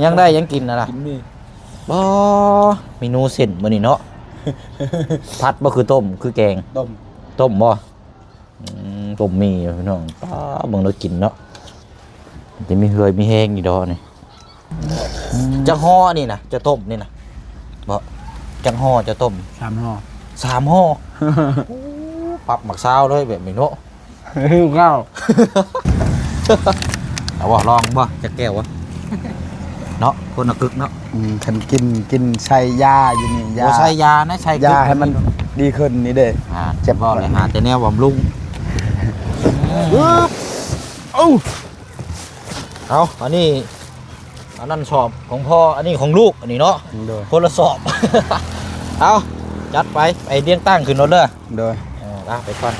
ຍັງໄດ້ ຍັງກິນນະລະ ກິນໝີ່ ບໍ່ ເມນູເສັ້ນມື້ນີ້ເນາະ ຜັດບໍ່ ຄືຕົ້ມ ຄືແກງ? ຕົ້ມ ຕົ້ມບໍ່? ອືມ ຕົ້ມໝີ່ພີ່ນ້ອງ ປ້າ ເບິ່ງລາວກິນເນາະ ຈະມີເຫື່ອຍມີແຮງຢູ່ດອກນີ້. ອືມ ຈັກຫໍ່ນີ້ນະ ຈະຕົ້ມນີ້ນະ ບໍ່ ຈັກຫໍ່ຈະຕົ້ມ? ສາມຫໍ່ ສາມຫໍ່ ໂອ້ ປັບໝາກຊາວເລີຍແບບນີ້ເນາະ. ຫິວເຂົ້າ ເອົາບໍ່ ລອງບໍ່ ຈັກແກ້ວບໍ່ເນາະ ຄົນລະກຶກເນາະ. ອືມ ຄັນກິນ ກິນໃສ່ຢາຢູ່ນີ້ ຢາ ບໍ່ໃສ່ຢານະ ໃສ່ ຢາໃຫ້ມັນດີຂຶ້ນນີ້ເດ້. ອ່າ ເຈັບ ເວົ້າແລ້ວຫາແຕ່ແນວບຳລຸງ. ອືມ ເອົາ ເອົາ ອັນນີ້ ອັນນັ້ນສອບຂອງພໍ່ ອັນນີ້ຂອງລູກ ອັນນີ້ເນາະ ໂດຍ ຄົນລະສອບ. ເອົາ ຈັດໄປ ໄປລຽງຕັ້ງຂຶ້ນລົດເດີ. ໂດຍ ເອີ ລາໄປກ່ອນ.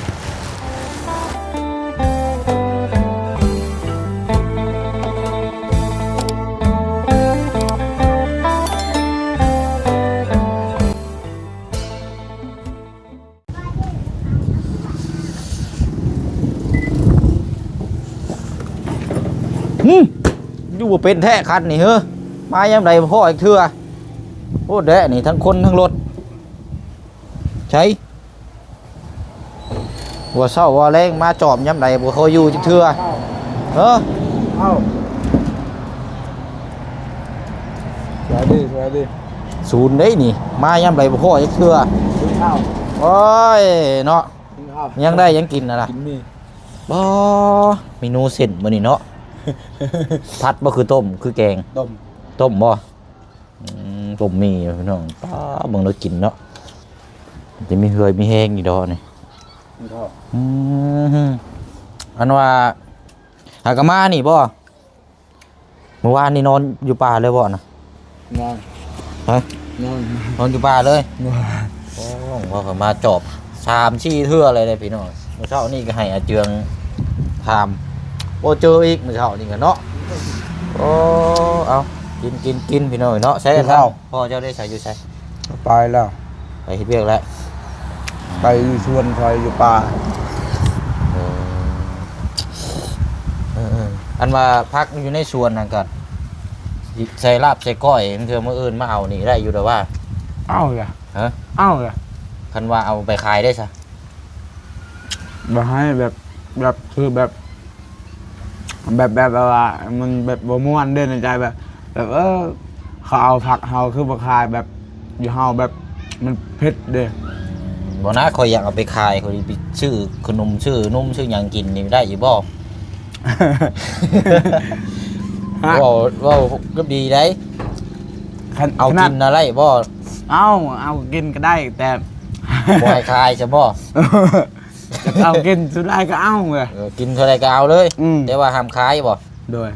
ຫື ຢູ່ບໍ່ເປັນແທ້ຄັນນີ້ເຮີ ມາຍາມໃດບໍ່ພໍ້ຈັກເທື່ອ. ໂອ້ ແດະນີ້ ທັງຄົນທັງລົດ ໃສ ວ່າເຊົ້າວ່າແລງມາຈອບຍາມໃດບໍ່ຄ່ອຍຢູ່ຈັກເທື່ອ. ເອີ ເອົ້າ ສະບາຍດີ ສະບາຍດີ. ສູນເດ້ນີ້ ມາຍາມໃດບໍ່ພໍ້ຈັກເທື່ອ. ໂອ້ຍເນາະ ຍັງໄດ້ ຍັງກິນນະລະ ກິນໝີ່ ບໍ່ ເມນູເສັ້ນມື້ນີ້ເນາະ ຜັດບໍ່ ຄືຕົ້ມ ຄືແກງ? ຕົ້ມ ຕົ້ມບໍ່? ອືມ ຕົ້ມໝີ່ພີ່ນ້ອງ ປ້າ ເບິ່ງລາວກິນເນາະ ຈະມີເຫື່ອຍມີແຮງຢູ່ດອກນີ້. ອືມ ອັນວ່າ ຫາກະມານີ້ບໍ່? ມື້ວານນີ້ນອນຢູ່ປ່າເລີຍບໍ່ນະ? ນອນ ຮະ? ນອນ ນອນຢູ່ປ່າເລີຍ. ໂອ້ ວ່າເຂົາມາຈອບສາມສີ່ເທື່ອເລີຍເດ້ພີ່ນ້ອງ. ມື້ເຊົ້ານີ້ກໍໃຫ້ອາເຈືອງຖາມ ບໍ່ເຈີອີກມື້ເຊົ້ານີ້ກໍເນາະ. ໂອ້ ເອົາ ກິນ ກິນ ກິນ ພີ່ນ້ອງເນາະ. ໃສ ກິນເຂົ້າ ພໍ່ເຈົ້າໄດ້ໃສ ຢູ່ໃສ? ໄປແລ້ວ ໄປເຮັດວຽກແລ້ວ ໄປຢູ່ສວນ ຂ້ອຍຢູ່ປ່າ. ເອີ ເອີ ອັນວ່າຜັກຢູ່ໃນສວນນັ້ນກໍໃສ່ລາບໃສ່ກ້ອຍ ເທື່ອມື້ອື່ນມາເອົານີ້ໄດ້ຢູ່ດອກວ່າ. ເອົາລະ ຮະ? ເອົາລະ ຄັນວ່າເອົາໄປຂາຍໄດ້ຊະ? ບໍ່ໃຫ້ ແບບ ແບບ ຄືແບບ ແບບ ແບບວ່າມັນແບບບໍ່ມ່ວນເດ້ໃນໃຈ ແບບ ແບບ ເອີ ເຂົາເອົາຜັກເຮົາຄືບໍ່ຂາຍ ແບບ ຢູ່ເຮົາແບບມັນເຜັດເດ້. ບໍ່ນະ ຂ້ອຍຢາກເອົາໄປຂາຍ ຂ້ອຍຊິໄປຊື້ຂະໜົມ ຊື້ນົມ ຊື້ຫຍັງກິນນີ້ໄດ້ຢູ່ບໍ່? ຮະ? ເວົ້າ ເວົ້າກໍດີໄດ໋ ຄັນ ເອົາ ຂະໜາດ ກິນນະໄດ້ບໍ່? ເອົາ ເອົາກິນກໍໄດ້ ແຕ່ ບໍ່ໃຫ້ຂາຍຊະບໍ່? ເອົາກິນ ສຸດທ້າຍກໍເອົາເວີຍ. ເອີ ກິນເທົ່າໃດກໍເອົາເລີຍ. ອືມ ແຕ່ວ່າຫ້າມຂາຍບໍ່? ໂດຍ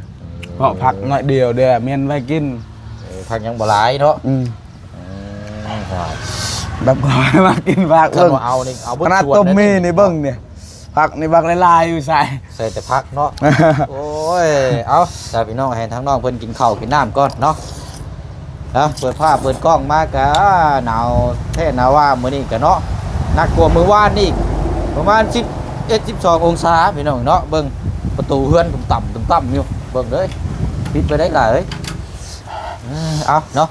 ເພາະຜັກໜ້ອຍດຽວເດ້ ແມ່ນໄວ້ກິນ. ເອີ ຜັກຍັງບໍ່ຫຼາຍເນາະ. ອືມ ອືມ ແບບຂ້ອຍມາກິນຜັກ ຄັນບໍ່ເອົານີ້ ເອົາເບິດສວນ ຂະໜາດຕົ້ມໝີ່ນີ້ເບິ່ງນີ້ ຜັກນີ້ບັກຫຼາຍໆ ຢູ່ໃສ ໃສ່ແຕ່ຜັກເນາະ. ໂອ້ຍ ເອົາ ຊະພີ່ນ້ອງ ໃຫ້ທາງນ້ອງເພິ່ນກິນເຂົ້າກິນນ້ຳກ່ອນເນາະ. ເອົາ ເປີດຜ້າເປີດກ້ອງມາກະໜາວແທ້ໜາວວ່າ ມື້ນີ້ກະເນາະ ໜັກກວ່າມື້ວານອີກ ປະມານສິບເອັດ ສິບສອງອົງສາພີ່ນ້ອງເນາະ. ເບິ່ງປະຕູເຮືອນຕຸ່ມຕ່ຳຕຸ່ມຕ່ຳຢູ່ ເບິ່ງເດີ ປິດໄວ້ໄດ້ຫຼາຍເອີຍ. ເອົາເນາະ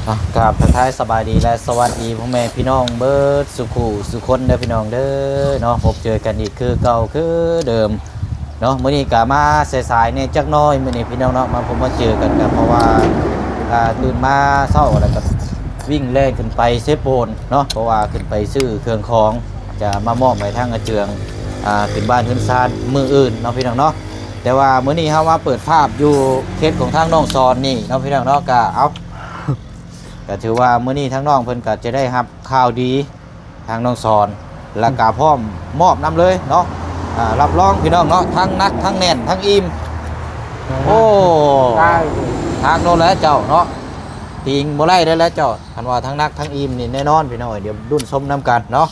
ອ່ະ ກາບທັກທາຍສະບາຍດີ ແລະ ສະຫວັດດີພໍ່ແມ່ພີ່ນ້ອງເບິດສູ່ຄູ່ສູ່ຄົນເດີພີ່ນ້ອງເດີເນາະ. ພົບເຈີກັນອີກຄືເກົ່າຄືເດີມເນາະ. ມື້ນີ້ກະມາສາຍໆແດ່ຈັກໜ້ອຍ ມື້ນີ້ພີ່ນ້ອງເນາະ ມາພົບມາເຈີກັນ ກະເພາະວ່າ ອ່າ ຕື່ນມາເຊົ້າແລ້ວກະວິ່ງແລ່ນຂຶ້ນໄປເຊໂປນເນາະ ເພາະວ່າຂຶ້ນໄປຊື້ເຄື່ອງຂອງ ຈະມາມອບໃຫ້ທາງອາເຈືອງ ອ່າ ຂຶ້ນບ້ານຂຶ້ນຊານມື້ອື່ນເນາະ ພີ່ນ້ອງເນາະ. ແຕ່ວ່າມື້ນີ້ເຮົາມາເປີດພາບຢູ່ເຂດຂອງທາງນ້ອງສອນນີ້ເນາະ ພີ່ນ້ອງເນາະ ກະເອົາ ກະຖືວ່າມື້ນີ້ທາງນ້ອງເພິ່ນກະຈະໄດ້ຮັບຂ່າວດີທາງນ້ອງສອນ ແລ້ວກະພ້ອມມອບນຳເລີຍເນາະ. ອ່າ ຮັບຮອງພີ່ນ້ອງເນາະ ທັງໜັກທັງແໜ້ນທັງອີ່ມ. ໂອ້ ຕາຍ ທາງໂນ້ນແຫຼະເຈົ້າເນາະ ຕີງບໍ່ໄດ້ເລີຍແຫຼະເຈົ້າ ຄັນວ່າທັງໜັກທັງອີ່ມນີ້ແນ່ນອນ ພີ່ນ້ອງເອີຍ. ດຽວລຸ້ນຊົມນຳກັນເນາະ.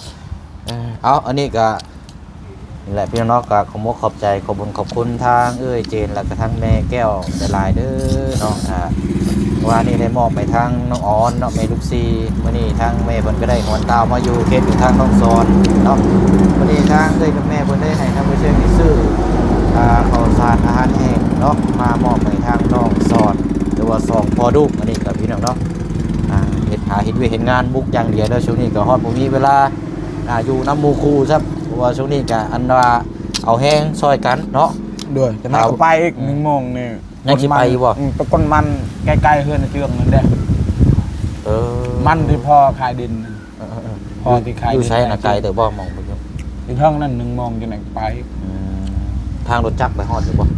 ເອີ ເອົາ ອັນນີ້ກະ ນີ້ແຫຼະພີ່ນ້ອງເນາະ ກະຂໍມຸກຂອບໃຈ ຂອບບຸນຂອບຄຸນທາງເອື້ອຍເຈນ ແລ້ວກະທາງແມ່ແກ້ວຫຼາຍໆເດີເນາະ. ອ່າ ເມື່ອວານນີ້ໄດ້ມອບໃຫ້ທາງນ້ອງອອນເນາະ ແມ່ລູກສີ່. ມື້ນີ້ທາງແມ່ເພິ່ນກະໄດ້ຫວນຕາວມາຢູ່ເຂດຢູ່ທາງນ້ອງສອນເນາະ. ມື້ນີ້ທາງເອື້ອຍກັບແມ່ເພິ່ນໄດ້ໃຫ້ທາງຜູ້ຊ່ວຍໄປຊື້ ອ່າ ເຂົ້າສານອາຫານແຫ້ງ ເນາະ ມາມອບໃຫ້ທາງນ້ອງສອນ ຫຼືວ່າສອງພໍ່ລູກ ອັນນີ້ກໍພີ່ນ້ອງເນາະ ອ່າ ເຮັດຫາເຮັດວຽກເຮັດງານບຸກຢ່າງດຽວເດີ. ຊ່ວງນີ້ກໍຮອດບໍ່ມີເວລາ ອ່າ ຢູ່ນຳໝູ່ຄູ່ຊ້ຳ ເພາະວ່າຊ່ວງນີ້ກໍອັນວ່າເອົາແຮງຊ່ອຍກັນເນາະ. ໂດຍ ຈະມາກໍໄປອີກ ອືມ ໜຶ່ງໂມງນີ້ ຍັງຊິໄປຢູ່ບໍ່? ອືມ ໄປກົນມັນໃກ້ໆເຮືອນເຈືອງນັ້ນເດ້. ເອີ ມັນທີ່ພໍ່ຂາຍດິນ ເອີໆໆ ພໍ່ທີ່ຂາຍ ຢູ່ໃສນະ? ໄກເຕີບບໍ່? ໝ່ອງເພິ່ນຢູ່ ຢູ່ເທິງນັ້ນ ໜຶ່ງໂມງຈັ່ງໃດໄປ. ອືມ ທາງລົດຈັກໄປຮອດຢູ່ບໍ່?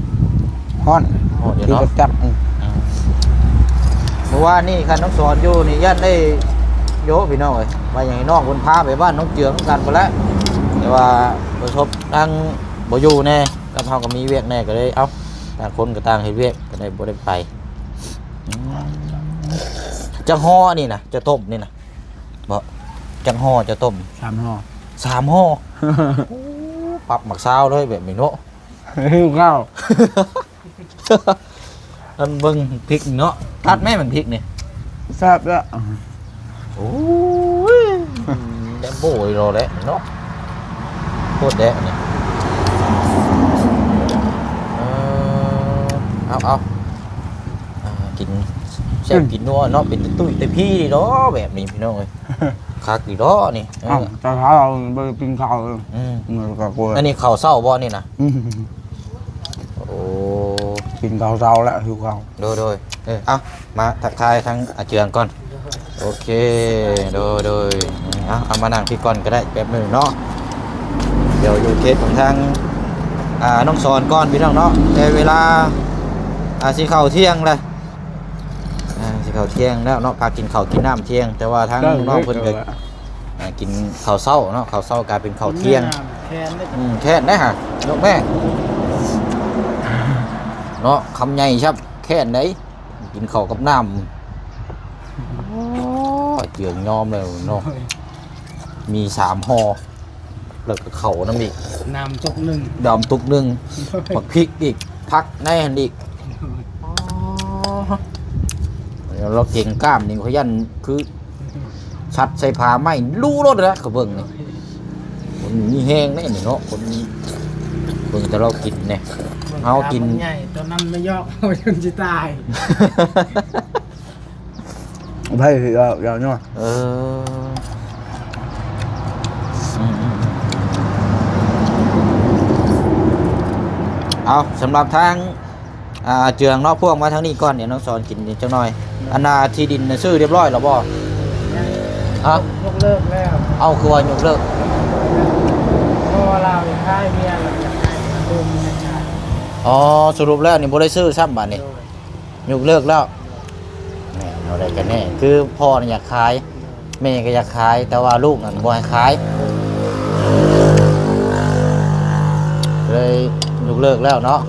ຮອດ ຮອດຢູ່ເນາະ ຂີ່ລົດຈັກ. ອືມ ອືມ ເມື່ອວານນີ້ຄັນນ້ອງສອນຢູ່ນີ້ຢ້ານໄດ້ໂຍະ ພີ່ນ້ອງເອີຍ ວ່າຫຍັງໃຫ້ນ້ອງເພິ່ນພາໄປບ້ານນ້ອງເຈືອງນຳກັນພຸ້ນແຫຼະ ແຕ່ວ່າປະສົບທາງບໍ່ຢູ່ແດ່ ກັບເຮົາກໍມີວຽກແດ່ ກໍເລີຍ ເອົ້າ ຕ່າງຄົນກໍຕ່າງເຮັດວຽກ ກໍເລີຍບໍ່ໄດ້ໄປ. ອືມ ຈັກຫໍ່ນີ້ນະ ຈະຕົ້ມນີ້ນະ? ບໍ່ ຈັກຫໍ່ຈະຕົ້ມ? ສາມຫໍ່ ສາມຫໍ່. ໂອ້ ປັບໝາກຊາວເລີຍແບບນີ້ເນາະ ຫິວເຂົ້າ. ອັນເບິ່ງພິກເນາະ ຕັດແມ່ນພິກນີ້ ແຊບແລ້ວ. ໂອ້ຍ ແດມໂບຍລໍແຫຼະເນາະ ໂຄດແດະນີ້. ເອີ ເອົາໆ ອ່າ ກິນແຊບກິນນົວເນາະ ເປັນຕາຕຸ້ຍແຕ່ພີ້ເນາະ ແບບນີ້ພີ່ນ້ອງເອີຍ ຄັກອີ່ຫຼໍນີ້. ເອີ ເອົ້າ ແຕ່ຖ້າເຮົາບໍ່ໄດ້ກິນເຂົ້າ ອືມ ມັນກໍກວນ. ອັນນີ້ເຂົ້າເຊົ້າບໍ່ນີ້ນະ? ອືມ ໂອ້ ກິນເຂົ້າເຊົ້າແລ້ວ ຫິວເຂົ້າ. ໂດຍໆ ເອີ ເອົາ ມາທັກທາຍທາງອາເຈືອງກ່ອນ. ໂອເຄ ໂດຍໆ ເອົາ ເອົາມານັ່ງພີ້ກ່ອນກໍໄດ້ ແປັບໜຶ່ງເນາະ ດຽວຢູ່ເຂດຂອງທາງ ອ່າ ນ້ອງສອນກ່ອນພີ່ນ້ອງເນາະ ແຕ່ເວລາ ອ່າ ຊິເຂົ້າທ່ຽງແລ້ວ ອ່າ ຊິເຂົ້າທ່ຽງແລ້ວເນາະ ພາກິນເຂົ້າກິນນ້ຳທ່ຽງ ແຕ່ວ່າທາງນ້ອງເພິ່ນກໍ ອ່າ ກິນເຂົ້າເຊົ້າເນາະ ເຂົ້າເຊົ້າກາຍເປັນເຂົ້າທ່ຽງ. ແຄນເດ້ ອືມ ແຄນໄດ໋ຫະ ຍົກແມ່ເນາະ ຄຳໃຫຍ່ຊ້ຳ ແຄນໄດ໋ ກິນເຂົ້າກັບນ້ຳ. ໂອ້ຍ ເຈືອງຍອມແລ້ວເນາະ ມີສາມຫໍ່ ແລ້ວກໍເຂົ້ານຳອີກ ນ້ຳຕຸກໜຶ່ງ ນ້ຳຕຸກໜຶ່ງ ໝາກພິກອີກ ຜັກໃນຫັ້ນອີກ. ອໍ ແລ້ວເກັ່ງກ້າມນີ້ ຂ້ອຍຢ້ານຄື ສັດໃສ່ຜາໄມ້ລຸໂລດແຫຼະ ກໍເບິ່ງນີ້ ຄົນມີແຮງເດ້ນີ້ເນາະ ຄົນມີ ເບິ່ງແຕ່ລາວກິນແດ່ ເຮົາກິນ ໃຫຍ່ຕົວນັ້ນມາຢອກເຮົາຈົນຊິຕາຍ. ໃຜຊິຢອກ ຢອກເນາະ ເອີ ອືມໆ ເອົາ ສຳລັບທາງ ອ່າ ເຈືອງເນາະ ພວກມາທາງນີ້ກ່ອນ ດຽວນ້ອງສອນກິນອີກຈັກໜ່ອຍ. ອັນນ່າ ທີ່ດິນນ່ະຊື້ຮຽບຮ້ອຍແລ້ວບໍ່? ຮະ? ຍົກເລີກແລ້ວ. ເອົ້າ ຄືວ່າຍົກເລີກ? ເພາະວ່າລາວຂາຍເມຍແລ້ວ ຂາຍລູກ. ອໍ ສະຫຼຸບແລ້ວນີ້ບໍ່ໄດ້ຊື້ຊ້ຳບາດນີ້ ໂດຍ ຍົກເລີກແລ້ວ. ແມ່ນ ເອົາໄດ້ກັນແນ່ ຄືພໍ່ນີ້ຢາກຂາຍ ແມ່ກໍຢາກຂາຍ ແຕ່ວ່າລູກນັ້ນບໍ່ໃຫ້ຂາຍ ເລີຍຍົກເລີກແລ້ວເນາະ.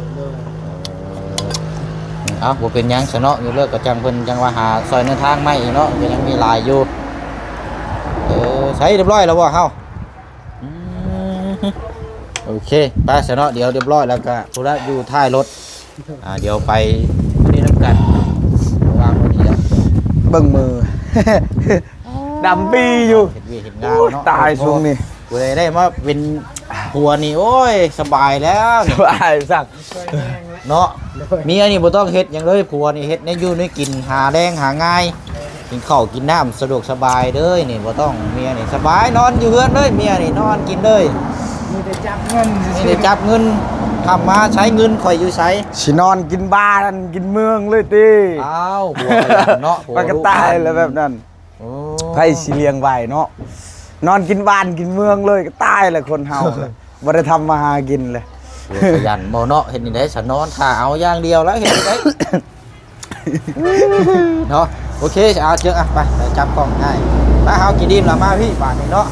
ເອີ ເອົ້າ ບໍ່ເປັນຫຍັງຊະເນາະ ຍົກເລີກກໍຈັ່ງເພິ່ນຈັ່ງວ່າຫາຊ່ອຍແນວທາງໃໝ່ອີກເນາະ ກໍຍັງມີຫຼາຍຢູ່. ເອີ ໃຊ້ຮຽບຮ້ອຍແລ້ວບໍ່ເຮົາ? ອືມ ໂອເຄ ໄປຊະເນາະ ດຽວຮຽບຮ້ອຍແລ້ວກໍພຸ້ນລະ ຢູ່ທ້າຍລົດ ອ່າ ດຽວໄປນີ້ນຳກັນ ວາງໄວ້ນີ້ແຫຼະ ເບິ່ງມື ດຳປີຢູ່ ເຮັດວຽກເຮັດງານເນາະ. ໂອ້ຍ ຕາຍຊ່ວງນີ້ ຜູ້ໃດໄດ້ມາເປັນຜົວນີ້ ໂອ້ຍ ສະບາຍແລ້ວ ສະບາຍຄັກເນາະ. ເມຍນີ້ບໍ່ຕ້ອງເຮັດຫຍັງເລີຍ ຜົວນີ້ເຮັດແນວຢູ່ແນວກິນ ຫາແລງຫາງ່າຍ ກິນເຂົ້າກິນນ້ຳສະດວກສະບາຍເລີຍນີ້ ບໍ່ຕ້ອງ ເມຍນີ້ສະບາຍ ນອນຢູ່ເຮືອນເລີຍ ເມຍນີ້ນອນກິນເລີຍ ມີແຕ່ຈັບເງິນ ມີແຕ່ຈັບເງິນ ຄ່ຳມາໃຊ້ເງິນຂ້ອຍຢູ່ໃສ? ຊິນອນກິນບ້ານກິນເມືອງເລີຍຕິ? ອ້າວ ຜົວຂະຫຍັນເນາະ ຜົວ ມັນກໍຕາຍແລ້ວແບບນັ້ນ. ໂອ້ ໃຜຊິລ້ຽງໄຫວເນາະ ນອນກິນບ້ານກິນເມືອງເລີຍ ກໍຕາຍແລ້ວຄົນເຮົາ ບໍ່ໄດ້ທຳມາຫາກິນເລີຍ. ໂອ້ ຂະຫຍັນບໍ່ເນາະ ເຮັດແນວໃດຊະ ນອນຖ້າເອົາຢ່າງດຽວແລ້ວ ເຮັດແນວໃດ ເນາະ. ໂອເຄ ເອົາ ເຈີ ອ່ະ ໄປ ໄປຈັບກ້ອງໃຫ້ ໄປ ເຮົາກິນອີ່ມແລ້ວມາພີ້ບາດນີ້ເນາະ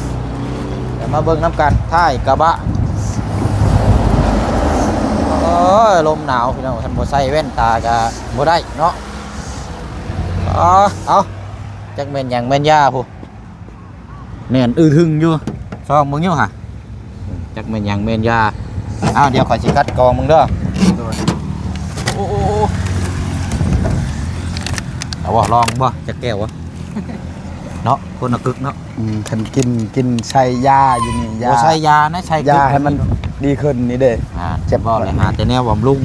ດຽວມາເບິ່ງນຳກັນ ທ້າຍກະບະ. ໂອ້ຍ ລົມໜາວພີ່ນ້ອງ ຄັນບໍ່ໃສ່ແວ່ນຕາກະບໍ່ໄດ້ເນາະ. ເອົາ ເອົາ ຈັກແມ່ນຫຍັງແມ່ນຢາພຸ້ນ ແໜ້ນອຶດຫຶງຢູ່ ຊອງເບິ່ງຢູ່ຫະ ຈັກແມ່ນຫຍັງແມ່ນຢາ. ອ້າວ ດຽວຂ້ອຍຊິຄັດກອງເບິ່ງເດີ. ໂດຍ ໂອ້ ໂອ້ ໂອ້ ເອົາບໍ່ ລອງບໍ່ ຈັກແກ້ວບໍ່ ເນາະ ຄົນລະກຶກເນາະ. ອືມ ຄັນກິນ ກິນໃສ່ຢາຢູ່ນີ້ ຢາ ບໍ່ໃສ່ຢານະ ໃສ່ ຢາໃຫ້ມັນດີຂຶ້ນນີ້ເດ້. ອ່າ ເຈັບ ບໍ່ເລີຍ ຫາແຕ່ແນວບຳລຸງ.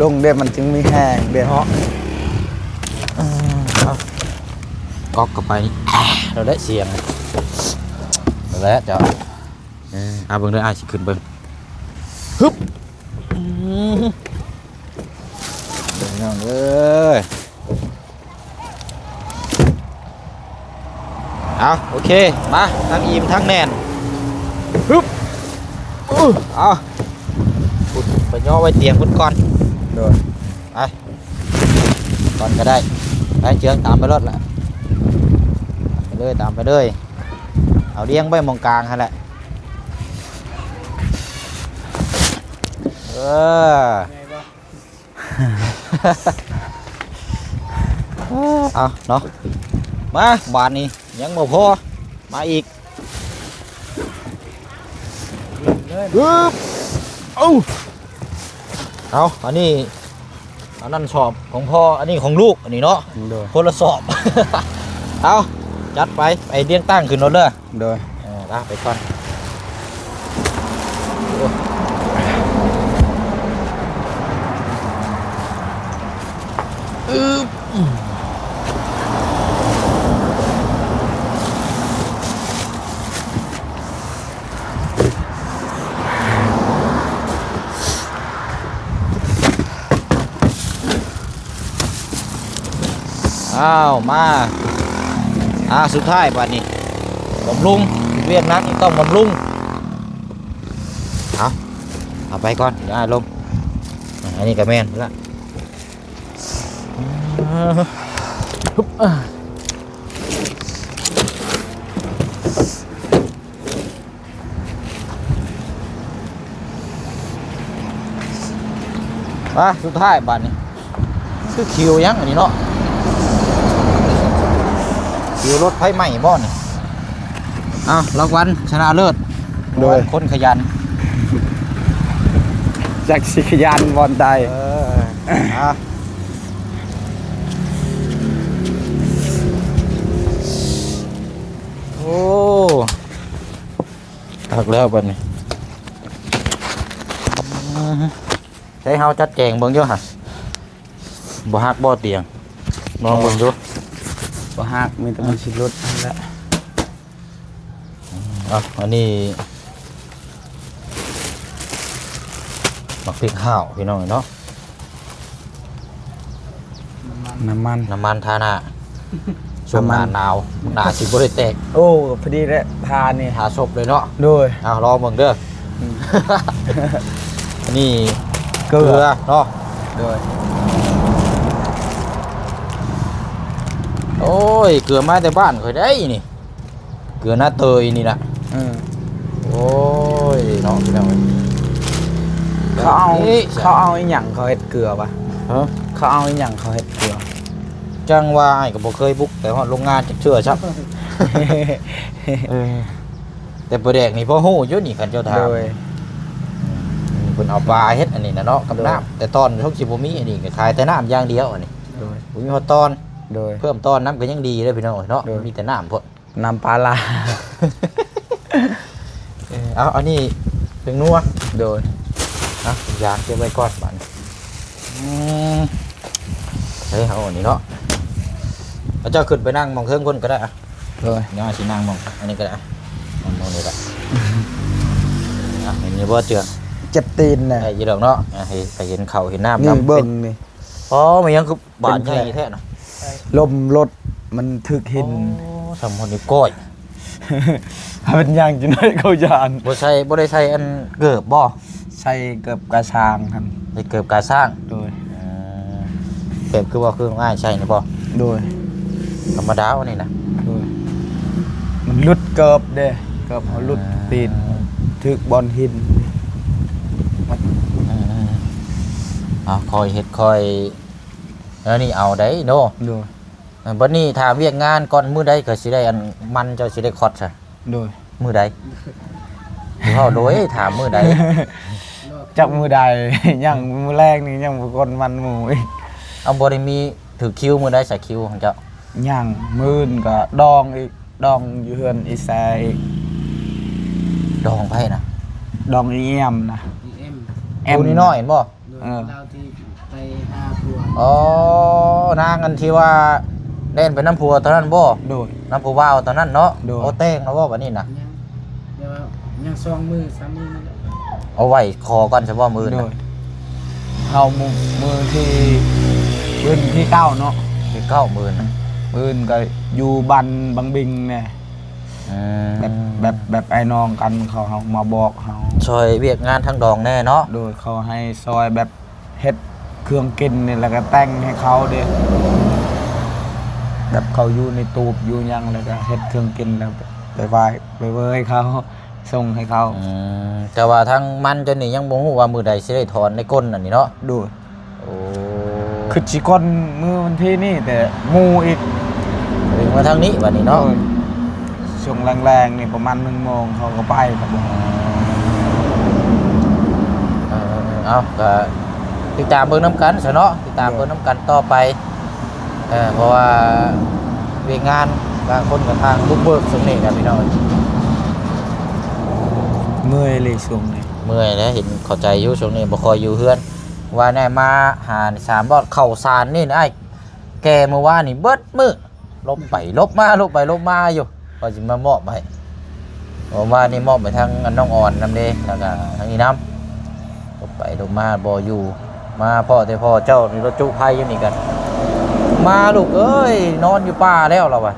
ລົງເດ້ ມັນຈຶ່ງມີແຮງເດ້ເນາະ. ເອີ ເອົາ ກອກເຂົ້າໄປ ແລ້ວໄດ້ສຽງ ແລ້ວເຈົ້າ. ເອີ ເອົາເບິ່ງເດີ ອ້າຍຊິຂຶ້ນເບິ່ງ. ຮຶບ ອືມ ພີ່ນ້ອງເອີຍ. ເອົາ ໂອເຄ ມາ ທັງອີ່ມທັງແໜ້ນ. ຮຶບ ອື ເອົາ ພຸ້ນ ໄປຍໍໄວ້ຕຽງພຸ້ນກ່ອນ. ໂດຍ ໄປ ກ່ອນກໍໄດ້. ໄປ ເຈືອງຕາມໄປໂລດລະ ຕາມໄປເລີຍ ຕາມໄປເລີຍ. ເອົາລຽງໄວ້ໝ່ອງກາງຫັ້ນແຫຼະ. ເອີ ເອົາເນາະ ມາບາດນີ້ຍັງບໍ່ພໍ ມາອີກ. ຮຶບ ເອົາ ເອົາ ອັນນີ້ ອັນນັ້ນສອບຂອງພໍ່ ອັນນີ້ຂອງລູກ ອັນນີ້ເນາະ. ໂດຍ ຄົນລະສອບ. ເອົາ ຈັດໄປ ໄປລຽງຕັ້ງຂຶ້ນໂລດເດີ. ໂດຍ ເອີ ລາກໄປກ່ອນ. ໂອ້ ອຶບ ອ້າວ ມາ ອ່າ ສຸດທ້າຍບາດນີ້ ບຳລຸງ ວຽກໜັກນີ້ຕ້ອງບຳລຸງ. ເອົາ ເອົາໄປກ່ອນ ດຽວອ້າຍລົງ. ອັນນີ້ກໍແມ່ນລະ ອາ ຮຶບ ອາ. ມາ ສຸດທ້າຍບາດນີ້ ຄືຄິວຫຍັງອັນນີ້ເນາະ ຄິວລົດໄຟໄໝ້ບໍ່ນີ້? ເອົ້າ ລາງວັນຊະນະເລີດ. ໂດຍ ຄົນຂະຫຍັນ ຈັກຊິຂະຫຍັນບ່ອນໃດ. ເອີ ອ່ະ ໂອ້ ຄັກແລ້ວບັດນີ້. ໃຫ້ເຮົາຈັດແຈງເບິ່ງຢູ່ຫະ ບໍ່ຫັກບໍ່ຕຽງ ລອງເບິ່ງດູ. ບໍ່ຫັກ ມີແຕ່ມັນຊິຫຼຸດຫັ້ນແຫຼະ. ອ່ະ ອັນນີ້ໝາກພິກຫ້າວ ພີ່ນ້ອງເນາະ. ນ້ຳມັນ ນ້ຳມັນ ນ້ຳມັນທາໜ້າ ຊ່ວງໜ້າໜາວ ໜ້າຊິບໍ່ໄດ້ແຕກ. ໂອ້ ພໍດີແຫຼະ ທານີ້ ທາສົບເລີຍເນາະ. ໂດຍ ເອົາລອງເບິ່ງເດີ. ອືມ ອັນນີ້ເກືອ ເກືອເນາະ. ໂດຍ ໂອ້ຍ ເກືອມາແຕ່ບ້ານຂ້ອຍໄດ໋ນີ້. ເກືອໜ້າເຕີຍນີ້ນະ. ເອີ ໂອ້ຍເນາະ ພີ່ນ້ອງເອີຍ. ເຂົາເອົາ ເຂົາເອົາອີ່ຫຍັງເຂົາເຮັດເກືອວະ? ຮະ ເຂົາເອົາອີ່ຫຍັງເຂົາເຮັດເກືອ? ຈັ່ງວ່າ ອ້າຍກໍບໍ່ເຄີຍບຸກໄປຮອດໂລງງານຈັກເທື່ອຊ້ຳ. ເອີ ແຕ່ປາແດກນີ້ພໍຮູ້ຢູ່ນີ້ ຄັນເຈົ້າຖາມ. ໂດຍ ເພິ່ນເອົາປາເຮັດອັນນີ້ນະເນາະ ກັບ ໂດຍ ນ້ຳ ແຕ່ຕອນຊ່ວງຊິບໍ່ມີ ອັນນີ້ກໍຂາຍແຕ່ນ້ຳຢ່າງດຽວ ອັນນີ້. ໂດຍ ບໍ່ມີຮອດຕອນ. ໂດຍ ເພີ່ມຕອນນຳກໍຍັງດີເດີ ພີ່ນ້ອງເນາະ. ໂດຍ ມີແຕ່ນ້ຳພຸ້ນ ນ້ຳປາຫຼ້າ. ເອີ ເອົາ ອັນນີ້ເປັນນົວ. ໂດຍ ເອົາ ຢາງເກັບໄວ້ກ່ອນບາດນີ້. ອືມ ເອີ ເອົາອັນນີ້ເນາະ ເອົາ ເຈົ້າຂຶ້ນໄປນັ່ງໝ່ອງເທິງພຸ້ນກໍໄດ້ອະ. ໂດຍ ດຽວຊິນັ່ງໝ່ອງອັນນີ້ກໍໄດ້ອະ ໝ່ອງນີ້ແຫຼະ. ອ່ະ ເຫັນຢູ່ບໍ່ເຈືອງ? ເຈັບຕີນນະ. ໄດ້ຢູ່ດອກເນາະ ອ່ະ ໃຫ້ໄປເຫັນເຂົ້າເຫັນນ້ຳ ນີ້ ນຳ ເບິ່ງນີ້. ອໍ ແມ່ນຫຍັງຄື ບາດໃຫຍ່ແທ້ນະ. ລົມລົດມັນຖືກຫີນ. ໂອ້ ສ່ຳຫົວນິ້ວກ້ອຍ. ເປັນຫຍັງຈັ່ງໃດເຂົາຢ້ານ. ບໍ່ໃສ່ ບໍ່ໄດ້ໃສ່ອັນເກີບບໍ່? ໃສ່ເກີບກາຊ້າງຫັ້ນ. ໃສ່ເກີບກາຊ້າງ. ໂດຍ ເອີ ແບບຄືວ່າຄືງ່າຍໃສ່ນີ້ບໍ່? ໂດຍ ທຳມະດານີ້ນະ. ໂດຍ ມັນຫຼຸດເກີບເດ້ ເກີບເຮົາຫຼຸດ ອ່າ ຕີນ ຖືກບ່ອນຫີນ. ອືມ ເອົາ ຄ່ອຍເຮັດຄ່ອຍ ແນວນີ້ເອົາໄດ້ເນາະ. ໂດຍ ເອີ ບັດນີ້ຖ້າວຽກງານກ່ອນ ມື້ໃດກໍຊິໄດ້ອັນມັນ ເຈົ້າຊິໄດ້ຄອດຊະ? ໂດຍ ມື້ໃດ? ເວົ້າໂດຍ ຖາມມື້ໃດ? ຈັກມື້ໃດ ຍັງມື້ແລງນີ້ຍັງບໍ່ກອນມັນໝູ່ອີກ. ເອົາ ບໍ່ໄດ້ມີຖືກຄິວມື້ໃດຊະ ຄິວຂອງເຈົ້າ? ຍັງ ມື້ອື່ນກໍດອງອີກ ດອງຢູ່ເຮືອນອີແຊອີກ. ດອງໃຜນະ? ດອງອີແອມນະ. ອີແອມ ແອມ ຜູ້ນ້ອຍໆ ບໍ່? ເອີ ລາວທີ່ ອໍ ນາງອັນທີ່ວ່າແລ່ນໄປນຳຜົວຕອນນັ້ນບໍ່? ໂດຍ ນຳຜູ້ບ່າວຕອນນັ້ນເນາະ? ໂດຍ ໂອ້ ແຕ່ງແລ້ວບໍ່ບັດນີ້ນະ? ຍັງ ແຕ່ວ່າຍັງສອງມື້ ສາມມື້ນີ້ແຫຼະ. ເອົາໄວ້ຂໍກ່ອນຊະບໍ່ມື້ອື່ນນະ? ໂດຍ ເຮົາມື້ ມື້ທີ່ ມື້ທີເກົ້າເນາະ ທີເກົ້າມື້ອື່ນນະ ມື້ອື່ນກໍຢູ່ບ້ານບັງບິງແດ່. ອືມ ແບບ ແບບ ແບບອ້າຍນ້ອງກັນ ເຂົາ ເຮົາມາບອກເຮົາ ຊ່ອຍວຽກງານທາງດອງແດ່ເນາະ? ໂດຍ ເຂົາໃຫ້ຊ່ອຍແບບ ເຮັດເຄື່ອງກິນນີ້ ແລ້ວກໍແຕ່ງໃຫ້ເຂົາເດ້ ແບບເຂົາຢູ່ໃນຕູບຢູ່ຫຍັງ ແລ້ວກໍເຮັດເຄື່ອງກິນ ແລ້ວໄປໄຫວ້ໄປເວີຍເຂົາ ສົ່ງໃຫ້ເຂົາ. ອືມ ແຕ່ວ່າທາງມັນເຈົ້ານີ້ຍັງບໍ່ຮູ້ວ່າມື້ໃດຊິໄດ້ຖອນໄດ້ກົ້ນອັນນີ້ເນາະ? ໂດຍ ໂອ້ ຄິດຊິກ້ນມື້ວັນທີນີ້ ແຕ່ໝູ່ອີກດຶງມາທາງນີ້ບັດນີ້ເນາະ? ໂດຍ ຊ່ວງແລງໆນີ້ປະມານໜຶ່ງໂມງເຂົາກໍໄປແລ້ວ. ເອີ ເອົາ ກໍຕິດຕາມເບິ່ງນຳກັນຊະເນາະ ຕິດຕາມເບິ່ງນຳກັນຕໍ່ໄປ. ເອີ ເພາະວ່າວຽກງານບາງຄົນກໍທາງບຸກເບີກຊ່ວງນີ້ນະພີ່ນ້ອງ ເມື່ອຍເລີຍຊ່ວງນີ້ ເມື່ອຍແຫຼະ ເຫັນເຂົ້າໃຈຢູ່ ຊ່ວງນີ້ບໍ່ຄ່ອຍຢູ່ເຮືອນ. ວ່າແນ່ ມາຫາສາມບອດ ເຂົ້າສານນີ້ອ້າຍແກ່ເມື່ອວານນີ້ເບິດມື້ ຫຼົບໄປຫຼົບມາ ຫຼົບໄປຫຼົບມາຢູ່ ວ່າຊິມາມອບໃຫ້. ເມື່ອວານນີ້ມອບໃຫ້ທາງອັນນ້ອງອອນນຳເດ້ ແລ້ວກໍທາງອີ່ນຳ ຫຼົບໄປຫຼົບມາບໍ່ຢູ່. ມາພໍ້ແຕ່ພໍ່ເຈົ້ານີ້ລະຈຸໄພຢູ່ນີ້ກໍ ມາລູກເອີຍ ນອນຢູ່ປ່າແລ້ວ ລາວວ່າ.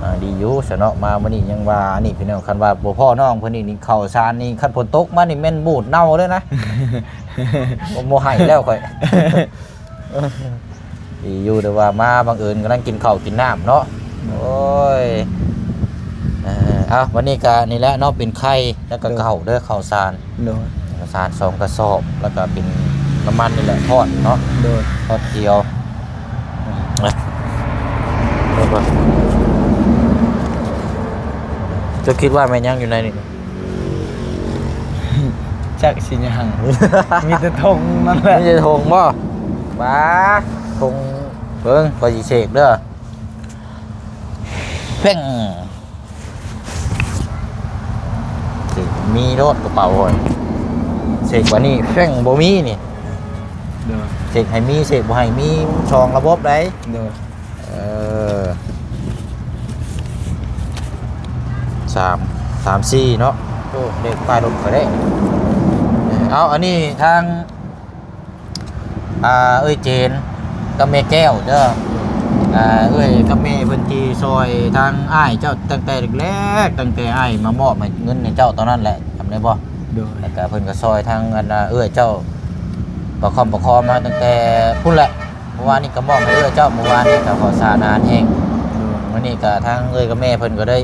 ອ່າ ດີຢູ່ຊະເນາະ ມາມື້ນີ້ຍັງວ່າອັນນີ້ພີ່ນ້ອງ ຄັນວ່າບໍ່ພໍ້ນ້ອງເພິ່ນນີ້ ນີ້ເຂົ້າສານນີ້ ຄັນຝົນຕົກມານີ້ແມ່ນບູດເນົ່າເລີຍນະ ບໍ່ ບໍ່ໃຫ້ແລ້ວຂ້ອຍ. ດີຢູ່ ແຕ່ວ່າມາບັງເອີນກຳລັງກິນເຂົ້າກິນນ້ຳເນາະ. ໂດຍ ໂອ້ຍ ເອີ ເອົາ ວັນນີ້ກະນີ້ແຫຼະເນາະ ເປັນໄຂ່ ແລ້ວກະ ໂດຍ ເຂົ້າເດີ ເຂົ້າສານ ໂດຍ ເຂົ້າສານສອງກະສອບ ແລ້ວກະເປັນນ້ຳມັນນີ້ແຫຼະ ທອດເນາະ ໂດຍ ທອດຂຽວ. ເຈົ້າຄິດວ່າແມ່ນຫຍັງຢູ່ໃນນີ້? ຈັກຊິຫຍັງ ມີແຕ່ຖົງນັ້ນແຫຼະ ມີແຕ່ຖົງບໍ່? ບາ ຖົງ ເບິ່ງ ຂ້ອຍຊິເສກເດີ ເພັງ ເສກມີໂລດກະເປົາຂ້ອຍ ເສກບາດນີ້ ເພັງ ບໍ່ມີນີ້ ໂດຍ ເສກໃຫ້ມີ ເສກບໍ່ໃຫ້ມີ ສອງລະບົບໃດ໋ ໂດຍ. ເອີ ສາມ ສາມສີ່ເນາະ ໂອ້ ເລກປ້າຍລົດຂ້ອຍເດ້. ເອົາ ອັນນີ້ທາງ ອ່າ ເອື້ອຍເຈນກັບແມ່ແກ້ວເດີ ອ່າ ເອື້ອຍກັບແມ່ເພິ່ນທີ່ຊ່ອຍທາງອ້າຍເຈົ້າຕັ້ງແຕ່ແລກໆ ຕັ້ງແຕ່ອ້າຍມາມອບໃຫ້ເງິນໃຫ້ເຈົ້າຕອນນັ້ນແຫຼະ ຈຳໄດ້ບໍ່? ໂດຍ ແລ້ວກະເພິ່ນກໍຊ່ອຍທາງອັນ ເອື້ອຍເຈົ້າປະຄອມປະຄອມມາຕັ້ງແຕ່ພຸ້ນແຫຼະ. ເມື່ອວານນີ້ກໍມອບໃຫ້ເອື້ອຍເຈົ້າ ເມື່ອວານນີ້ກໍເຂົ້າສານອາຫານແຫ້ງ ໂດຍ ມື້ນີ້ກໍທາງເອື້ອຍກັບແມ່ເພິ່ນກໍໄດ້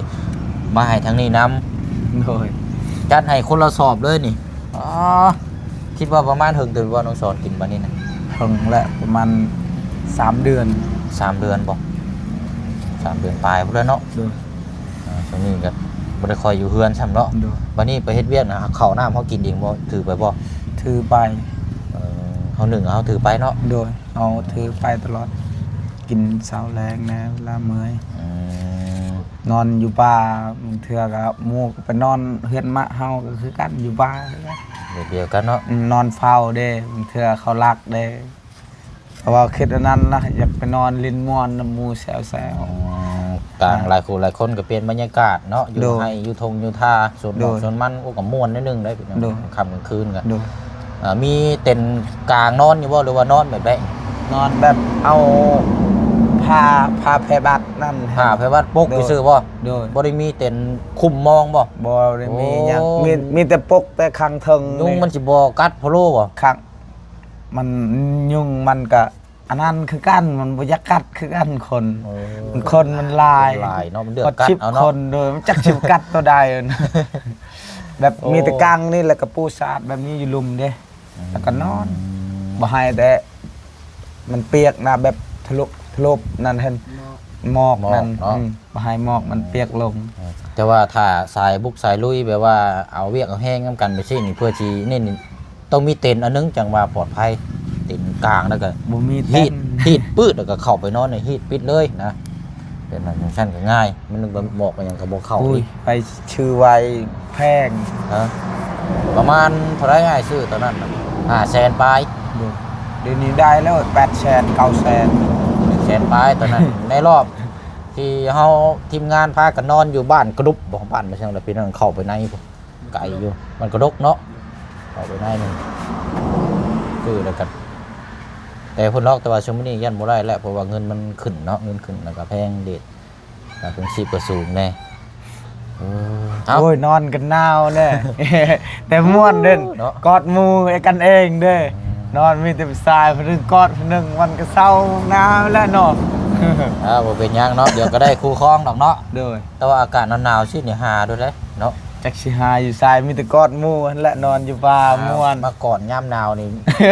ມາໃຫ້ທາງນີ້ນຳ ໂດຍ ຈັດໃຫ້ຄົນລະສອບເລີຍນີ້. ອໍ ຄິດວ່າປະມານເຖິງເດືອນບໍ່ ນ້ອງສອນ ກິນບາດນີ້ນະ? ເຖິງແຫຼະ ປະມານສາມເດືອນ ສາມເດືອນບໍ່? ສາມເດືອນປາຍພຸ້ນແຫຼະເນາະ ໂດຍ. ອ່າ ຊ່ວງນີ້ກໍບໍ່ໄດ້ຄ່ອຍຢູ່ເຮືອນຊ້ຳເນາະ ໂດຍ. ບາດນີ້ໄປເຮັດວຽກນະ ເຂົ້ານ້ຳເຮົາກິນເອງບໍ່? ຖືໄປບໍ່? ຖືໄປ ເອີ ເຮົາໜຶ້ງເຮົາຖືໄປເນາະ ໂດຍ. ເຮົາຖືໄປຕະຫຼອດ ກິນເຊົ້າແລງແດ່ ເວລາເມື່ອຍ ອືມ ນອນຢູ່ປ່າ ບາງເທື່ອກໍໝູ່ກໍໄປນອນເຮືອນໝາກເຮົາກໍຄືກັນ ຢູ່ປ່າຄືກັນ ແບບດຽວກັນເນາະ ອືມ ນອນເຝົ້າເດ້ ບາງເທື່ອເຂົາລັກເດ້. ເພາະວ່າຄິດອັນນັ້ນນະ ຢາກໄປນອນຫຼິ້ນມ່ວນນຳໝູ່ແຊວໆ ອືມ ຕ່າງ ໂດຍ ຫຼາຍຄູ່ຫຼາຍຄົນກໍປ່ຽນບັນຍາກາດເນາະ ຢູ່ ໂດຍ ໄຮ່ຢູ່ທົ່ງຢູ່ທ່າ ສວນໝອກ ໂດຍ ສວນມັນ ໂອ້ ກໍມ່ວນໜ້ອຍໜຶ່ງໄດ໋ພີ່ນ້ອງ ໂດຍ ຄ່ຳກາງຄືນກໍ ໂດຍ ອ່າ ມີເຕັນກາງນອນຢູ່ບໍ່ ຫຼືວ່ານອນແບບໃດ? ນອນແບບເອົາຜ້າ ຜ້າແພບັດນັ້ນ ຜ້າແພບັດປົກ ໂດຍ ຊື່ໆບໍ່? ໂດຍ ບໍ່ໄດ້ມີເຕັນຄຸມມອງບໍ່? ບໍ່ໄດ້ມີຫຍັງ ໂອ້ ມີ ມີແຕ່ປົກແຕ່ຂ້າງເທິງ ຍຸງ ນີ້ ມັນຊິບໍ່ກັດພະໂລ້ບໍ່? ຂ້າງ ມັນ ຍຸງມັນກະອັນນັ້ນຄືກັນ ມັນບໍ່ຢາກກັດຄືກັນຄົນ ເອີ ຄົນມັນຫຼາຍ ຄົນຫຼາຍເນາະ ມັນເລືອກກັດເອົາເນາະ ຄົນ ໂດຍ ມັນຈັກຊິກັດຕົວໃດ ແບບ ໂອ້ ມີແຕ່ກາງນີ້ ແລ້ວກໍປູສາດແບບນີ້ຢູ່ລຸ່ມເດ້ ອືມ ແລ້ວກໍນອນ ບໍ່ໃຫ້ແຕ່ມັນປຽກນະ ແບບທະລຸ ທະລຸນັ້ນ ເຫັນໝອກ ໝອກນັ້ນ ໝອກເນາະ ອືມ ບໍ່ໃຫ້ໝອກມັນປຽກລົງ ເອີ ແຕ່ວ່າຖ້າສາຍບຸກສາຍລຸຍ ແບບວ່າເອົາວຽກເອົາແຮງນຳກັນໄປຊີ້ນີ້ ເພື່ອຊິນີ້ ຕ້ອງມີເຕັນອັນໜຶ່ງ ຈັ່ງວ່າປອດໄພ ເຕັນກາງ ແລ້ວກໍ ບໍ່ມີເຕັນ ຮີດ ຮີດປຶດ ແລ້ວກໍເຂົ້າໄປນອນໃນ ຮີດປິດເລີຍນະ ເປັນອັນຊັ້ນກໍງ່າຍ ມັນໜຶ່ງໄປໝອກໄປຫຍັງກໍບໍ່ເຂົ້າ ໂອ້ຍ ອີກ ໄປຊື້ໄວ້ແພງ ຮະ ປະມານເທົ່າໃດອ້າຍຊື້ຕອນນັ້ນນະ? ຫ້າແສນປາຍ ໂດຍ ດຽວນີ້ໄດ້ແລ້ວແປດແສນ ເກົ້າແສນ ແສນປາຍຕອນນັ້ນ ໃນລອບທີ່ເຮົາທີມງານພາກັນນອນຢູ່ບ້ານກະດຸບບໍ່ ບ້ານບໍ່ ຈັ່ງໃດ ພີ່ນ້ອງ ເຂົ້າໄປໃນພຸ້ນ ໄກຢູ່ ມັນກະດົກເນາະ ເຂົ້າໄປໃນໜຶ່ງ ຄືແລ້ວກັນ ແຕ່ພຸ້ນດອກ ແຕ່ວ່າຊຸມມື້ນີ້ຢ້ານບໍ່ໄດ້ແລ້ວ ເພາະວ່າເງິນມັນຂຶ້ນເນາະ ເງິນຂຶ້ນແລ້ວກໍແພງເດດ ຄ່າຄອງຊີບກໍສູງແດ່ ເອີ ເອົ້າ ໂອ້ຍ ນອນກັນໜາວແດ່ ແຕ່ມ່ວນເດ້ ເນາະ ກອດໝູ່ກັນເອງເດ້ ອືມ ນອນມີແຕ່ຜູ້ຊາຍ ຜູ້ໜຶ່ງກອດຜູ້ໜຶ່ງ ມັນກໍເຊົາໜາວແລ້ວເນາະ ອ່າ ບໍ່ເປັນຫຍັງເນາະ ດຽວກໍໄດ້ຄູ່ຄອງດອກເນາະ ໂດຍ ແຕ່ວ່າອາກາດໜາວໆຊີ້ນີ້ຫາໂລດເດ້ເນາະ ຈັກຊິຫາຢູ່ໃສ ມີແຕ່ກອດໝູ່ຫັ້ນແຫຼະ ນອນຢູ່ປ່າ ອ່າ ມ່ວນ ມາກອດຍາມໜາວນີ້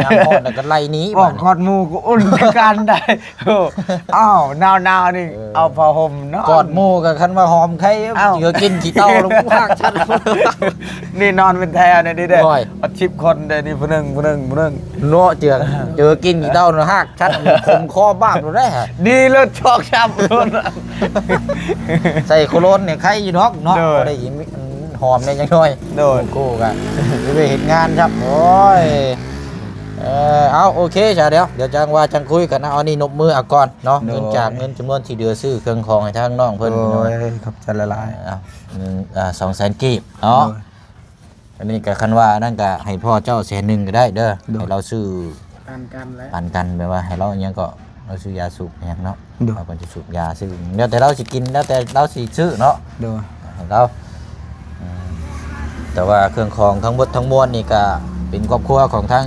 ຍາມຮ້ອນແລ້ວກໍໄລ່ໜີ ບາດນີ້ ກອດໝູ່ກໍອຸ່ນຄືກັນໄດ໋ ໂອ້ ອ້າວ ໜາວໆນີ້ ເອີ ເອົາຜ້າຫົ່ມນອນ ກອດໝູ່ກໍຄັນວ່າຫອມໄຄ ເອົາ ເຈືອກິນຂີ້ເຕົ່າແລ້ວ ຮາກຊັດ ນີ້ນອນເປັນແຖວນີ້ເດ້ ໂອ້ຍ ເອົາສິບຄົນເດ້ນີ້ ຜູ້ໜຶ່ງ ຜູ້ໜຶ່ງ ຜູ້ໜຶ່ງ ເນາະ ເຈືອ ເຈືອກິນຂີ້ເຕົ່ານະ ຮາກ ຊັດ ຂົມຄໍບາບໂລດເດ້ ດີເລີດຊອກຊ້ຳໂລດ ໃສ່ໂຄໂລນນີ້ໄຄຢູ່ດອກເນາະ ໂດຍ ພໍໄດ້ຫອມແດ່ຈັກໜ້ອຍ ໂດຍ ໂກກະຊິໄປເຮັດງານຊ້ຳ ໂອ້ຍ ເອີ ເອົາ ໂອເຄ ຊະ ດຽວ ດຽວຈັ່ງວ່າຈັ່ງຄຸຍກັນນະ ເອົານີ້ນົບມືເອົາກ່ອນເນາະ ໂດຍ ເງິນຈາກເງິນຈຳນວນທີ່ເຫຼືອຊື້ເຄື່ອງຂອງໃຫ້ທາງນ້ອງເພິ່ນ ໂດຍ ເນາະ ຂອບໃຈຫຼາຍໆ ເອົາ ໜຶ່ງ ອ່າ ສອງແສນກີບເນາະ ໂດຍ ອັນນີ້ກໍຄັນວ່ານັ້ນກໍໃຫ້ພໍ່ເຈົ້າແສນໜຶ່ງກໍໄດ້ເດີ ໂດຍ ໃຫ້ລາວຊື້ ປັນກັນແຫຼະ ປັນກັນ ແບບວ່າໃຫ້ລາວຫຍັງກໍ ລາວຊື້ຢາສູບຫຍັງເນາະ ໂດຍ ລາວກໍຈະສູບຢາຊື້ ແລ້ວແຕ່ລາວຊິກິນ ແລ້ວແຕ່ລາວຊິຊື້ເນາະ ໂດຍ ໃຫ້ລາວ ອືມ ແຕ່ວ່າເຄື່ອງຂອງທັງໝົດທັງມວນນີ້ກໍເປັນຄອບຄົວຂອງທັງ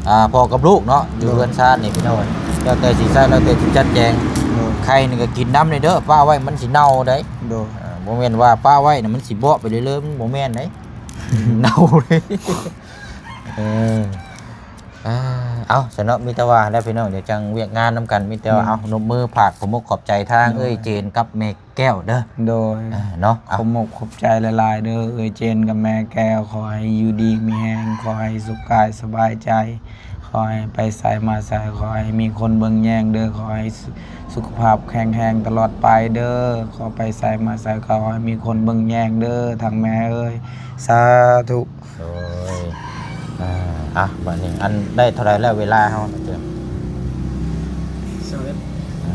ອ່າ ພໍ່ກັບລູກເນາະ ຢູ່ ໂດຍ ເຮືອນຊານນີ້ພີ່ນ້ອງ ແລ້ວແຕ່ຊິໃຊ້ ແລ້ວແຕ່ຊິຈັດແຈງ ໂດຍ ໄຂ່ນີ້ກໍກິນນຳເດີ ປະໄວ້ມັນຊິເນົ່າໄດ໋ ໂດຍ ອ່າ ບໍ່ແມ່ນວ່າປະໄວ້ນະ ມັນຊິເບາະໄປເລື້ອຍໆ ມັນບໍ່ແມ່ນໄດ໋ ເນົ່າເລີຍ ເອີ ອ່າ ເອົາ ຊັ້ນເນາະ ມີແຕ່ວ່າແຫຼະພີ່ນ້ອງ ດຽວຈັ່ງວຽກງານນຳກັນ ມີແຕ່ວ່າ ໂດຍ ເອົາ ນົບມືຝາກຂອບມົກຂອບໃຈທາງ ໂດຍ ເອື້ອຍເຈນກັບແມ່ແກ້ວເດີ ໂດຍ ອ່າ ເນາະ ເອົາ ຂອບມົກຂອບໃຈຫຼາຍໆເດີ ເອື້ອຍເຈນກັບແມ່ແກ້ວ ຂໍໃຫ້ຢູ່ດີມີແຮງ ຂໍໃຫ້ສຸກກາຍສະບາຍໃຈ ຂໍໃຫ້ໄປໃສມາໃສ ຂໍໃຫ້ມີຄົນເບິ່ງແຍງເດີ ຂໍໃຫ້ສຸ ສຸຂະພາບແຂງແຮງຕະຫຼອດໄປເດີ ຂໍໄປໃສມາໃສກໍຂໍໃຫ້ມີຄົນເບິ່ງແຍງເດີ ທັງແມ່ເອີຍ ສາທຸ. ໂດຍ ອ່າ ອ່ະ ບາດນີ້ ອັນ ໄດ້ເທົ່າໃດແລ້ວເວລາເຮົານະເຈີ? ຊາວເອັດ ອື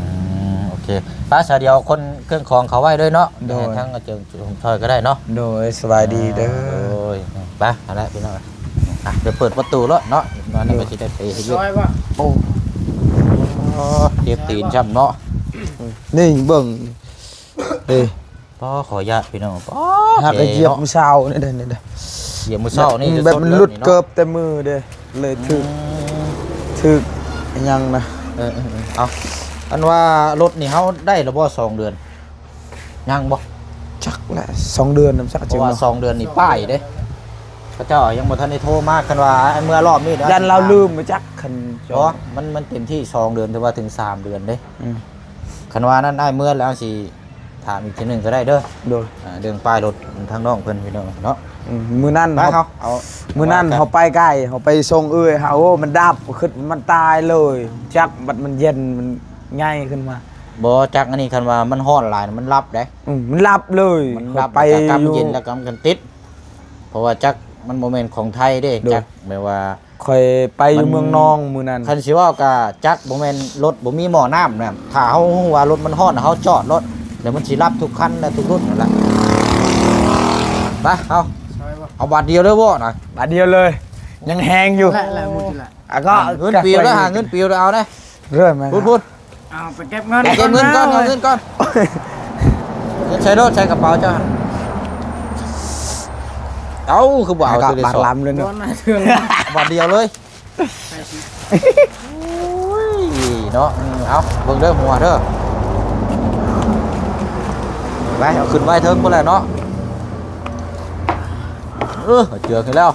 ມ ໂອເຄ ໄປ ສາວດຽວ ຂົນເຄື່ອງຂອງເຂົ້າໄວ້ເລີຍເນາະ ໂດຍ ໃຫ້ທາງອາເຈີຊົມຊ່ອຍກໍໄດ້ເນາະ ໂດຍ ສະບາຍດີເດີ ອ່າ ໂດຍ ໄປ ຫັ້ນແຫຼະພີ່ນ້ອງ ອ່ະ ດຽວເປີດປະຕູໂລດເນາະ ນອນນີ້ກໍຊິໄດ້ໄປເຮັດວຽກ ໂອ້ ໂອ້ ເຈັບຕີນຊ້ຳເນາະ ນີ້ເບິ່ງ ເດ້ ອໍ ຂໍອະນຸຍາດພີ່ນ້ອງ ອໍ ຫາກກະຢຽບມື້ເຊົ້ານີ້ເດ້ ນີ້ເດ້ ຢຽບມື້ເຊົ້ານີ້ ແບບມັນຫຼຸດເກີບແຕ່ມືເດ້ ເລີຍຖືກ ອືມ ຖືກຫຍັງນະ ເອີໆໆ ເອົາ ອັນວ່າລົດນີ້ເຮົາໄດ້ແລ້ວບໍ່ ສອງເດືອນ ຍັງບໍ່? ຈັກແຫຼະ ສອງເດືອນນຳ ເພາະວ່າສອງເດືອນນີ້ປ້າຍເດ້ ເຂົາເຈົ້າຍັງບໍ່ທັນໄດ້ໂທມາ ຄັນວ່າອ້າຍເມືອລອບນີ້ ຢ້ານລາວລືມໄປຈັກ ຄັນ ບໍ່ ມັນ ມັນເຕັມທີ່ສອງເດືອນ ຖືວ່າເຖິງສາມເດືອນເດ້ ອືມ ຄັນວ່ານັ້ນອ້າຍເມືອແລ້ວຊິ ຖາມອີກເທື່ອໜຶ່ງກໍໄດ້ເດີ ໂດຍ ອ່າ ເລື່ອງປ້າຍລົດທາງນ້ອງເພິ່ນ ພີ່ນ້ອງເນາະ ອືມ ມື້ນັ້ນ ໄປ ເຮົາ ເຮົາ ມື້ນັ້ນເຮົາໄປໃກ້ ເຮົາໄປສົ່ງເອື້ອຍເຮົາ ໂອ້ ມັນດັບ ຄິດວ່າມັນຕາຍເລີຍ ຈັກບັດມັນເຢັນ ມັນໃຫຍ່ຂຶ້ນມາ ບໍ່ ຈັກອັນນີ້ ຄັນວ່າມັນຮ້ອນຫຼາຍ ມັນຫຼັບເດ້ ອືມ ມັນຫຼັບເລີຍ ມັນຫຼັບ ໄປ ແລ້ວກໍກຳເຢັນ ຢູ່ ແລ້ວກໍມັນກໍຕິດ ເພາະວ່າຈັກມັນບໍ່ແມ່ນຂອງໄທເດ້ ໂດຍ ຈັກແບບວ່າ ຂ້ອຍໄປຢູ່ເມືອງນອງມື້ນັ້ນ ຄັນຊິເວົ້າກະຈັກບໍ່ແມ່ນລົດບໍ່ມີໝໍ້ນ້ຳນະ ຖ້າເຮົາຮູ້ວ່າລົດມັນຮ້ອນ ເຮົາຈອດໂລດ ແລ້ວມັນຊິລັບທຸກຄັນ ແລະ ທຸກລຸ້ນນັ້ນແຫຼະ ໄປ ເອົາ ເອົາບາດດຽວເລີຍບໍ່ນະ ບາດດຽວເລີຍ ຍັງແຮງຢູ່ ແລະ ແລະ ໝູ່ແຫຼະ ອ່ະ ກໍ ເງິນປີແລ້ວ ຫາເງິນປີແລ້ວ ເອົາເດ້ ເລີ່ມແລ້ວ ພຸ້ນໆ ເອົາໄປເກັບເງິນ ໄປເກັບເງິນກ່ອນ ເອົາເງິນກ່ອນ ເງິນໃສ່ໂລດ ໃສ່ກະເປົາເຈົ້າ ເອົາ ຄືບໍ່ເອົາ ບາດລຳເລີຍເນາະ ບາດດຽວເລີຍ ໂອ້ຍເນາະ ເອົາ ເບິ່ງເດີຫົວເດີ ໄປ ເອົາຂຶ້ນໄວ້ເທິງພຸ້ນແຫຼະເນາະ ເອີ ເຈືອກຂຶ້ນແລ້ວ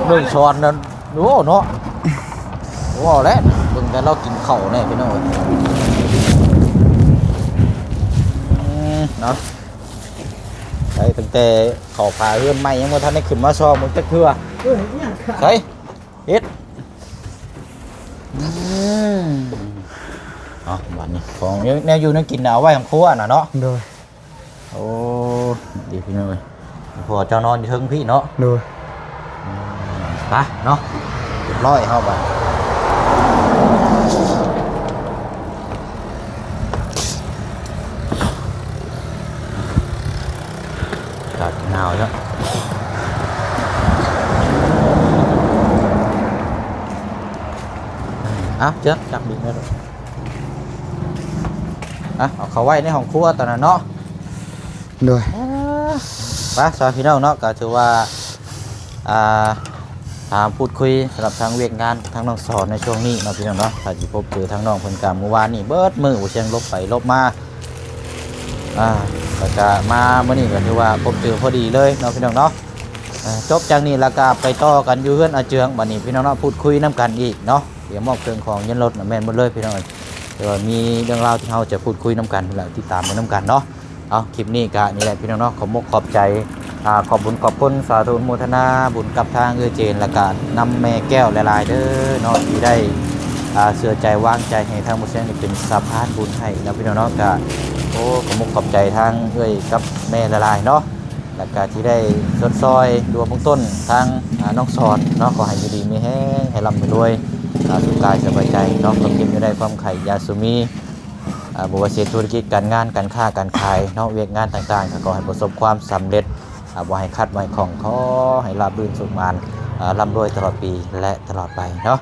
ໜຶ່ງຊ້ອນນັ້ນ ໂອ້ ເນາະ ເວົ້າແລ້ວ ເບິ່ງແຕ່ລາວກິນເຂົ້າແດ່ພີ່ນ້ອງເອີຍ ອືມ ເນາະ ໄປຕັ້ງແຕ່ເຂົ້າຝາເຮືອນໃໝ່ ຍັງບໍ່ທັນໄດ້ຂຶ້ນມາຊອກເບິ່ງຈັກເທື່ອ ເອີ ເຮັດຫຍັງ ໃສ ເຮັດ ອືມ ເອົາ ບາດນີ້ ຂອງແນວຢູ່ແນວກິນນະ ເອົາໄວ້ຫ້ອງຄົວນະເນາະ ໂດຍ ໂອ້ ດີພີ່ນ້ອງເອີຍ ພໍ່ເຈົ້ານອນຢູ່ເທິງພີ້ເນາະ ໂດຍ ອືມ ໄປເນາະ ຮຽບຮ້ອຍເຮົາບາດ ອາກາດໜາວເນາະ. ເອົາ ເຈີ ຈັບດິນແລ້ວ ອ່ະ ເອົາເຂົ້າໄວ້ໃນຫ້ອງຄົວຕອນນັ້ນເນາະ. ໂດຍ ອ່າ ໄປຊະພີ່ນ້ອງເນາະ ກໍຖືວ່າ ອ່າ ຖາມພູດຄຸຍສຳລັບທາງວຽກງານທາງນ້ອງສອນໃນຊ່ວງນີ້ເນາະ ພີ່ນ້ອງເນາະ. ກໍຊິພົບເຈີທາງນ້ອງເພິ່ນກໍມື້ວານນີ້ເບິດມື້ ບໍ່ເຊີງຫຼົບໄປຫຼົບມາ ອ່າ ແລ້ວກໍມາມື້ນີ້ກໍຖືວ່າພົບເຈີພໍດີເລີຍເນາະ ພີ່ນ້ອງເນາະ. ຈົບຈາກນີ້ແລ້ວກໍໄປຕໍ່ກັນຢູ່ເຮືອນອາເຈືອງ ບັດນີ້ ພີ່ນ້ອງເນາະ ພູດຄຸຍນຳກັນອີກເນາະ. ດຽວມອບເຄື່ອງຂອງເຮືອນລົດນະ ແມ່ນໝົດເລີຍພີ່ນ້ອງເອີຍ. ແຕ່ວ່າມີເລື່ອງລາວທີ່ເຮົາຈະພູດຄຸຍນຳກັນ ແລະ ຕິດຕາມໄປນຳກັນເນາະ. ເອົາ ຄລິບນີ້ກະນີ້ແຫຼະພີ່ນ້ອງເນາະ. ຂໍມຸກຂອບໃຈ ອາ ຂອບບຸນຂອບຄຸນ ສາທຸອະນຸໂມທະນາບຸນກັບທາງເອື້ອຍເຈນ ແລະ ກະນຳແມ່ແກ້ວຫຼາຍໆເດີເນາະ ທີ່ໄດ້ ອາ ເຊື່ອໃຈວາງໃຈໃຫ້ທາງບໍ່ຊຽງນີ້ເປັນສະພານບຸນໃຫ້ເນາະ ພີ່ນ້ອງເນາະ. ກະ ໂອ້ ຂໍມຸກຂອບໃຈທາງເອື້ອຍກັບແມ່ຫຼາຍໆເນາະ. ແລ້ວກະທີ່ໄດ້ຊົດຊ່ອຍດົວເບື້ອງຕົ້ນທາງ ອາ ນ້ອງສອນເນາະ ຂໍໃຫ້ຢູ່ດີມີແຮງ ໃຫ້ລ່ຳໃຫ້ລວຍ ອາ ສຸກກາຍສະບາຍໃຈເນາະ. ຄວາມເຈັບຢ່າໄດ້ ຄວາມໄຂ້ຢ່າສູ່ມີ ອາ ບໍ່ວ່າຊິເຮັດທຸລະກິດການງານ ການຄ້າການຂາຍເນາະ ວຽກງານຕ່າງໆ ກໍຂໍໃຫ້ປະສົບຄວາມສຳເລັດ ອາ ບໍ່ໃຫ້ຂັດ ບໍ່ໃຫ້ຂ້ອງ ຂໍໃຫ້ລາບລື່ນສຸກໝານ ອາ ລ່ຳລວຍຕະຫຼອດປີ ແລະ ຕະຫຼອດໄປເນາະ.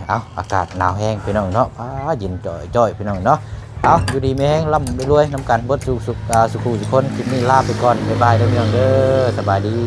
ເອົາ ອາກາດໜາວແຮງພີ່ນ້ອງເນາະ ຟ້າເຢັນຈ່ອຍໆ ພີ່ນ້ອງເນາະ. ເອົາ ຢູ່ດີມີແຮງ ລ່ຳລວຍນຳກັນເບິດສູ່ ສູ່ ອ່າ ສູ່ຜູ້ສູ່ຄົນ. ຄລິບນີ້ລາໄປກ່ອນ ບາຍບາຍເດີພີ່ນ້ອງເດີ ສະບາຍດີ.